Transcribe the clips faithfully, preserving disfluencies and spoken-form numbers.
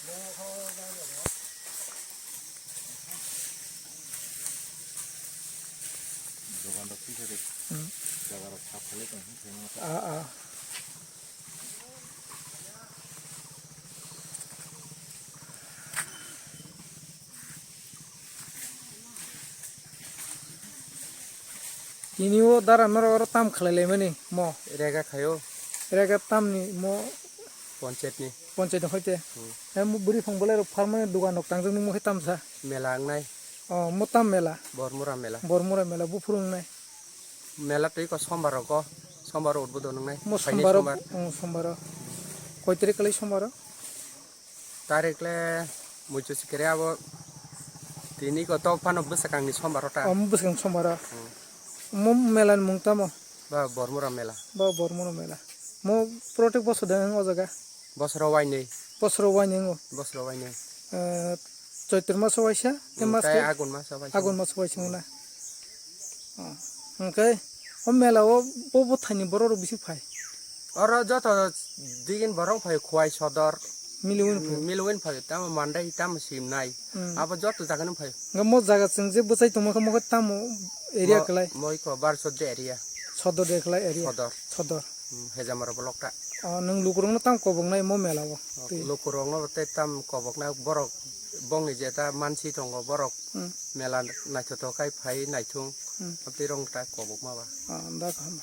Dogan rok tisa de. Hmm. Jaga rok sap khalai tong, ah, ah. Tini o dara norok oro tam khlai lai mani mo. Rega khayo. Rega tam ni mo. Ponchayat ni. Ponchayat ni hoite. Hmm. He mo bwrwi phang bolai rok pharmani dogan rok tangjak nung mo khe tam sa. Mela wngnai. Oh, mo tam mela. Bormura mela. Bormura mela buphuru wngnai. Mela twi ko sombar rogo. Sombar udbodon wngnai. Mo phaini sombar o, sombar. Hmm, sombar o. Koi tarik kali sombar o? Tarik le muitu sikiri abo tini ko tok phano bwsakang ni sombar o ta. Omo bwsakang sombar o. Hmm. Mo mela ni mung tamo? Ba Bormura mela. Ba Bormura mela. Mo protek bosor de o jaga? Bosoro wainwi. Bosoro wainwi o? Bosoro wainwi. Eh, Choitro maso waisa, te Hmm, mas tei ke Agun maso waisa. Agun maso waisa na. Oh, hwnkhe o mela o bo bo thaini borok rok bisi phai. Oro joto digin borok phai Khowai Sodor. Miliwin phai. Miliwin phai, tamo Mandai, tamo Simnai. Hmm. Abo joto jagani phai. Hwnkhe mo jaga chwng je bwchai tongma khe mo khe tamo area Mo-, kwlai? Moi ko Barchuddi area. Sodor de kwlai area? Sodor. Sodor. Hmm, Hejamara block ta. Oh, nwng lukurokno tamo koboknai mo mela o? Oh, twi. Lukurokno tei tamo koboknai borok bongni jeta mansi tongo borok. Hmm. Mela naithotok khai phai naithung. Hmm. Abdi rong ta kobokma ba. Ah, da kaham.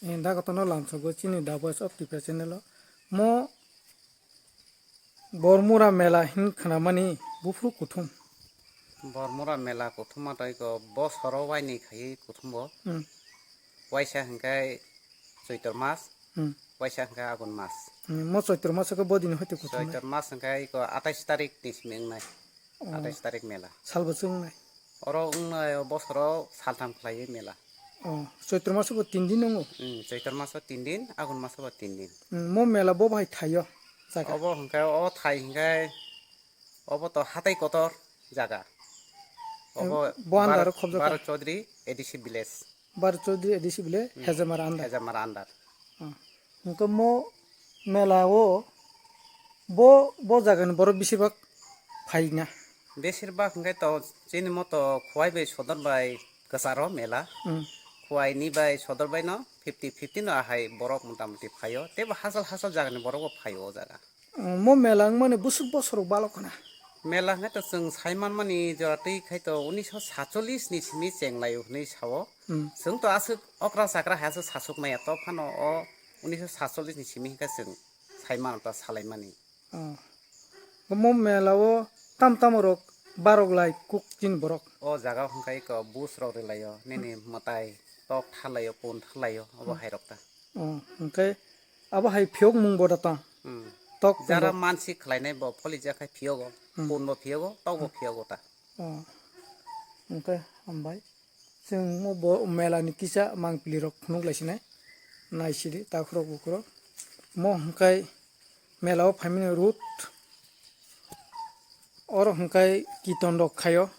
Dagotono lamsogo chini The Voice of Tipra channel o. Mo Bormura mela hin khnamani buphuru kuthum. Bormura mela kuthum ma tei ko bosoro waini khaiwi kuthumbo. Hmm. Waisa hwnkhe Choitor mas, Hmm. waisa hwnkhe Agun mas. Hmm, mo Choitor mas khe bodini hoite kuthum nai? Choitor mas hwnkhe iko atais tarik ni simi wngnai. Oh. Atais tarik mela. Salbo chwng nai? Oro wngnai o bosoro saltham khlaiwi mela. Oh, Choitor mas bo tin din wngo? Hmm, Choitor mas o tin din, Agun mas o bo tin din. Hmm, mo mela bo bahai thaio jaga? Obo hwnkhe o thai hwnkhe obo to hatai kotor jaga. Obo bo andar Bharat, khobjak Bharat Chaudhary A D C village. Bharat Chaudhary A D C village, Hmm. Hejamara andar. Hejamara andar. Ah. Hwnkhe mo mela o bo, bo jaga ni borok besibak phaina? Besibak hwnkhe to chini moto Khowai bai Sodor bai kwcharo mela. Hmm. Khowai ni bai Sodor bai no fifty fifty no ahai borok mota moti phaio. Teibo hachal hachal jaga ni borok bo phaio o jaga. Mo mela wngmani bwswk bosor rok balo khna? Mela hwnkhe to chwng sai manmani jora twi khai to unisho satchollish ni simi chenglaio hwnwi sao. Hmm. Chwng to aswk okra chakra hai aswk sasuk maya, to phano o unisho satchollish ni simi hwnkhe chwng sai mano ta salai mani. Oh. Mo mela o tam tamo rok barok lai kuk chini borok? O jaga hwnkhe iko bus rok rwlaio, nini mwtai tok thalaio, pun thalaio, obo Hmm. hai rok ta. Oh, hwnkhe abo hai phiyok mung bo da tong? Hmm. Tok pun Jara bo? Mansi khlainai bo pholi jakha phiyogo, Hmm. pun bo phiyogo, tok bo Hmm. phiyogo ta. Oh. Hwnkhe hambai. Chwng mo bo mela ni kisa mangpili rok phunuk lai sinai. Nai sidi takhurok bukhurok. Mo hwnkhe mela o phaimani route. Oro hwnkhe kiton rok khaio.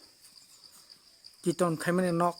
Kiton khaimani nok.